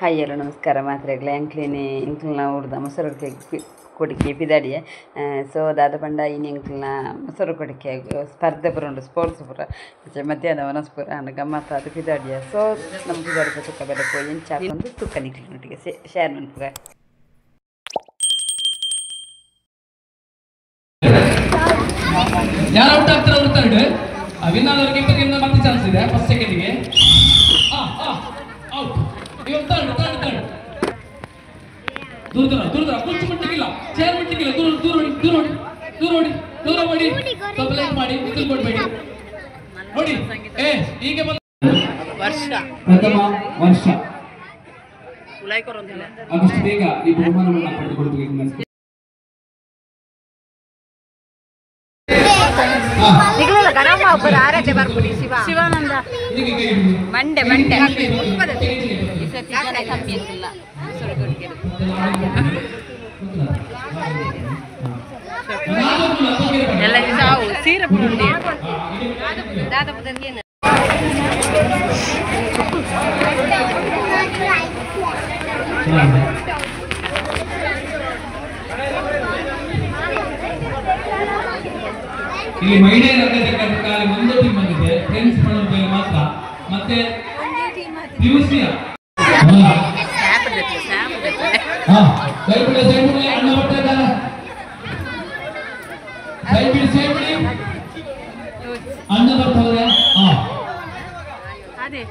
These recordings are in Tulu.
ಹಾಯ್ ಎಲ್ಲೋ ನಮಸ್ಕಾರ ಮಾತ್ರೆಗ್ಲ ಎಂಕ್ಲೇನೆ ಎಂಕ್ಲನ ಊರ್ದ ಮೊಸರು ಕೊಡಿಕೆ ಪಿದಾಡಿಯೆ ಸೊ ದಾದ ಪಂಡ ಇನಿ ಎಂಕ್ಲನ ಮೊಸರು ಕೊಡಿಕೆ ಸ್ಪರ್ಧೆ ಪೂರ ಉಂಡು ಸ್ಪೋರ್ಟ್ಸ್ ಪೂರ ಮಧ್ಯಾಹ್ನ ವನಸ್ ಪೂರ ಆಂಡ ಗಮ್ಮತ್ತಾದ್ ಪಿದಾಡಿಯ ಸೊ ನಮ್ಮ ಪಿದಾಡಿ ತುಕ್ಕ ಬೆಲೆ ಪೋಯಿ ಎಂಚ ಆಪುಂಡು ತುಕ್ಕ ನಿಕ್ಲೆನೊಟ್ಟಿಗೆ ಶೇರ್ ಮನ್ಪುಗ. ಯಾರು ಔಟ್ ಆಗ್ತಾರೆ ಅವರು ಥರ್ಡ್, ವಿನ್ ಆದವರಿಗೆ ಇಬ್ಬರಿಗಿಂತ ಮತ್ತೆ ಚಾನ್ಸ್ ಇದೆ ಫಸ್ಟ್ ಸೆಕೆಂಡ್ಗೆ. ಔಟ್ ಇವಾಗ ಥರ್ಡ್ ಥರ್ಡ್ ಥರ್ಡ್. ದೂರ ದೂರ ದೂರ ದೂರ, ಕುರ್ಚಿ ಮುಟ್ಟಲಿಕ್ಕಿಲ್ಲ, ಚೇರ್ ಮುಟ್ಟಲಿಕ್ಕಿಲ್ಲ, ದೂರ ದೂರ ಹೊಡಿ ದೂರ ಹೊಡಿ ದೂರ ಹೊಡಿ ದೂರ ಹೊಡಿ, ಸ್ವಲ್ಪ ಲೈಕ್ ಮಾಡಿ ಬಿಸಿಲು ಕೊಡಬೇಡಿ ನೋಡಿ. ಏ ಈಗ ಬಂದ ವರ್ಷ ಪ್ರಥಮ ವರ್ಷ ಆದಷ್ಟು ಬೇಗ ಈ ಬಹುಮಾನವನ್ನು ಪಡೆದುಕೊಳ್ಳಬೇಕು. ಶಿವಾನಂದ ಮಂಡೆ ಮಂಡೆ ಎಲ್ಲ ಸಾವು ಸೀರೆ ಪುಂಡಿ ಇಲ್ಲಿ ಮಹಿಳೆಯರ ಖಾಲಿ ಒಂದು ಟೀಮ್ ಬಂದಿದೆ, ಫ್ರೆಂಡ್ಸ್ ಮೇಲೆ ಮಾತ್ರ. ಮತ್ತೆ ಪಿಯುಸಿಯ ಅಣ್ಣ ಬರ್ತಾರೆ. ಅದೇ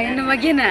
ಇನ್ನು ಮಗಿನ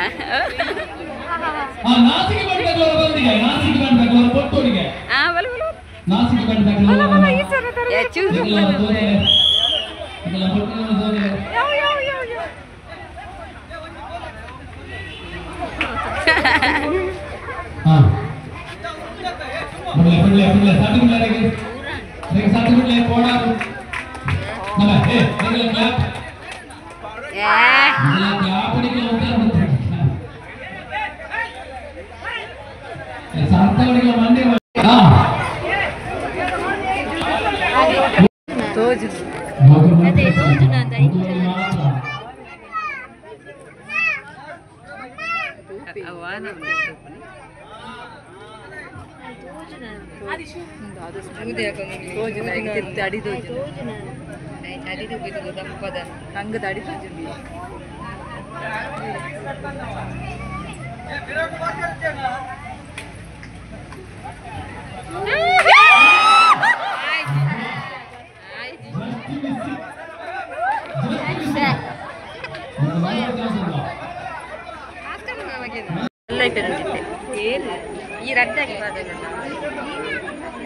ಈ ರಡ್ಡಾಗಿ ಪಾಡೋದಲ್ಲ,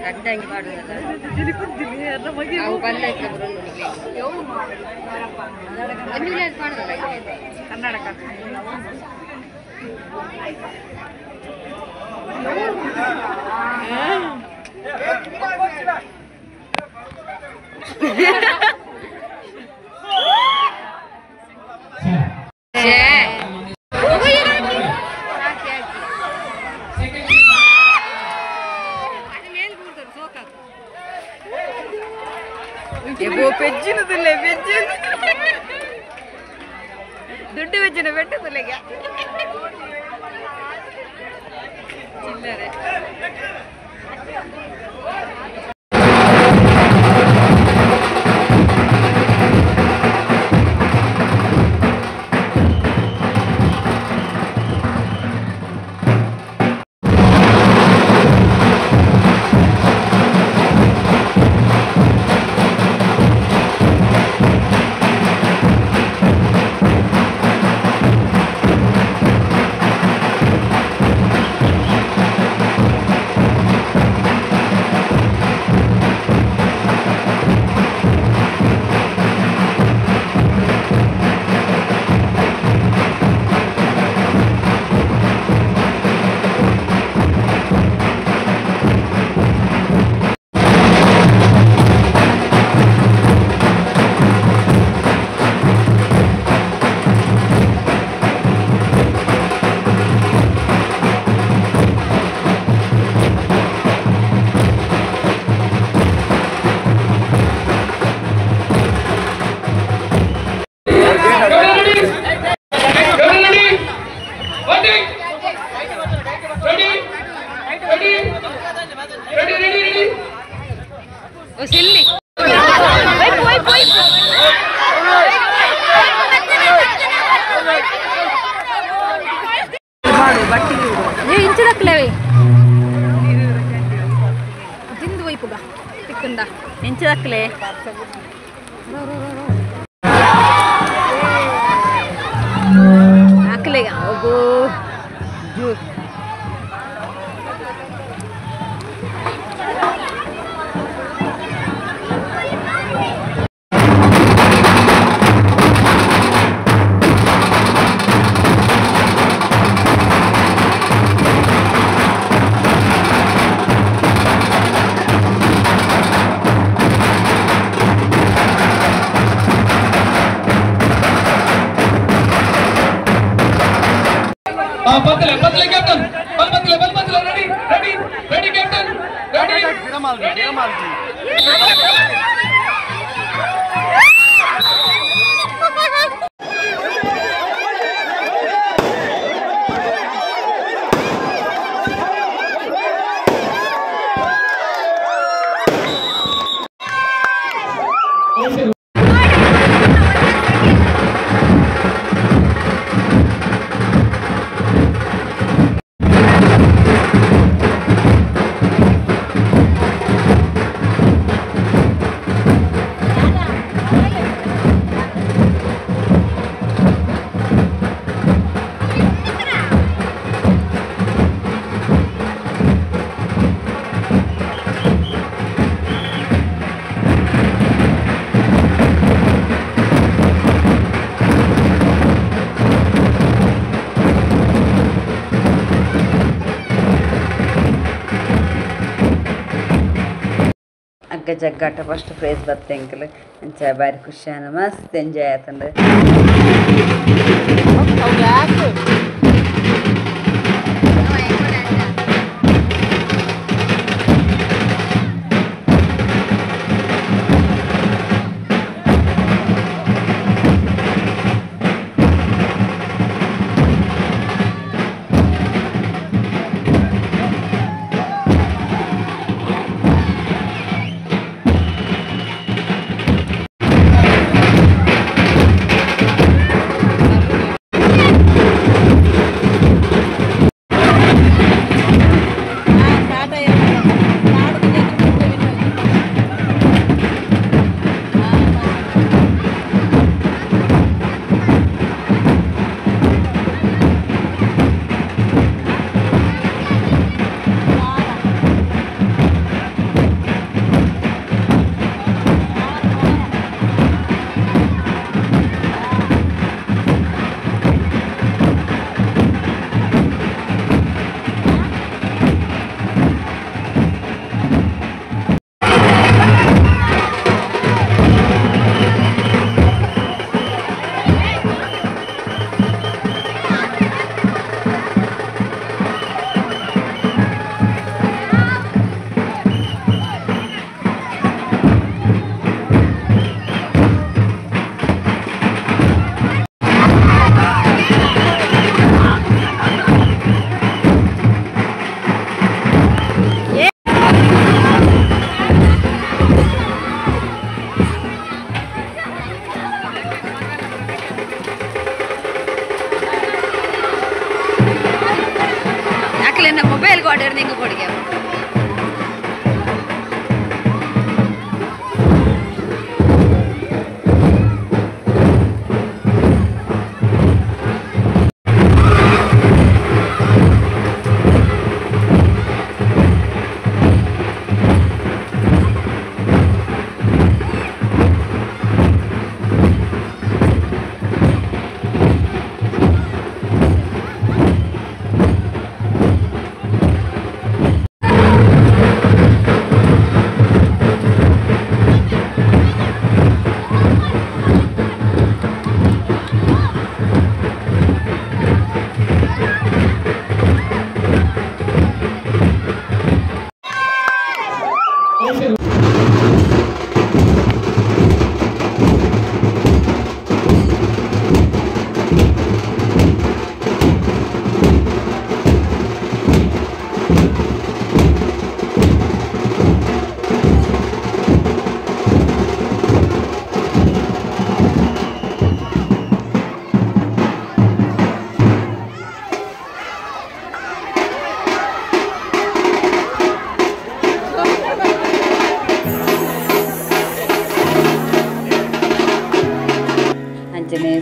ರಡ್ಡಾಗಿ ಪಾಡೋದಲ್ಲ, ಅವು ಬಲ್ಲ ಕನ್ನಡಕ. ದುಡ್ಡು ವೆಜ್ಜಿನ ಬೆಟ್ಟ ತುಲೆಗೆ ಚಿಲ್ಲರೆ. ಇಲ್ಲಿ ವೈಪ್ ವೈಪ್ ವೈಪ್ ಇಂಚದಕ್ಲೇವೆ ತಿಂದು ವೈಪುಗ ತಿಕ್ಕಂಡ ಇಂಚದಕ್ಲೆ ಹಾಕ್ಲೇಗ ಹೋಗು ಬತ್ತಲೆ ಬತ್ತಲೆ ಕ್ಯಾಪ್ಟನ್ ಬತ್ತಲೆ ಬತ್ತಲೆ ready ready ready captain ready ready. ಅಗ್ಗ ಜಗ್ಗಾಟ ಫಸ್ಟ್ ಪ್ರೈಸ್ ಬತ್ತೆ ಅಂಕಲ್ ಅಂಚ ಬಾರಿ ಖುಷಿಯಾನ ಮಸ್ತ್ ಎಂಜಾಯ್ ಆತಂಡು.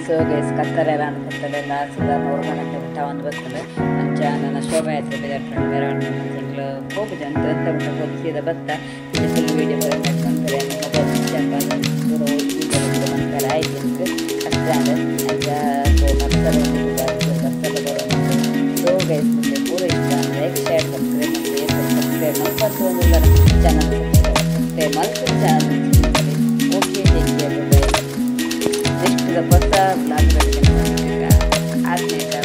ಸೊ ಗೈಸ್ ಕತ್ತಲೆಲ್ಲ ಕತ್ತಲೆಲ್ಲ ಸುಧಾರಣ ಹೊರಗಡೆ ಒಂದು ಬರ್ತದೆ. ಅಂಚ ನನ್ನ ಶೋಭಾಯಾತ್ರೆ ಬೇರೆ ಮೆರವಣಿಗೆ ತಿಂಗಳು ಹೋಗುದು ಅಂತ ಅಂತ ಉಂಟು ಸೀದಾ ಬತ್ತ ಫುಲ್ ವೀಡಿಯೋ ಮಾಡ್ಕೊಂತಾರೆ. ಮೊಬೈಲ್ ಸ್ವಿಚ್ ಆಫ್ ಪೂರ ಮಂತೆಲ್ಲ ಆಯ್ತು ಅಂತ ಕಷ್ಟ ಅಂದ್ರೆ ಅಂಚ ಬಸ್ಸಲ್ಲಿ ಬಸ್ಸಲ್ಲಿ ಬರೋ. ಸೊ ಗೈಸ್ ನಿಮಗೆ ಪೂರ ಇಷ್ಟ ಲೈಕ್ ಶೇರ್ ಸಬ್ಸ್ಕ್ರೈಬ್ ಸಬ್ಸ್ಕ್ರೈಬ್ ಮಲ್ಪತ್ತು ಒಂದು ಚಾನಲ್ ಸಬ್ಸ್ಕ್ರೈಬ್ ಮಲ್ತು channel. Okay, take care, bye. Next ಹೊಸ ಬ್ಲಾಗ್ ಆದ್ಮೇಲೆ.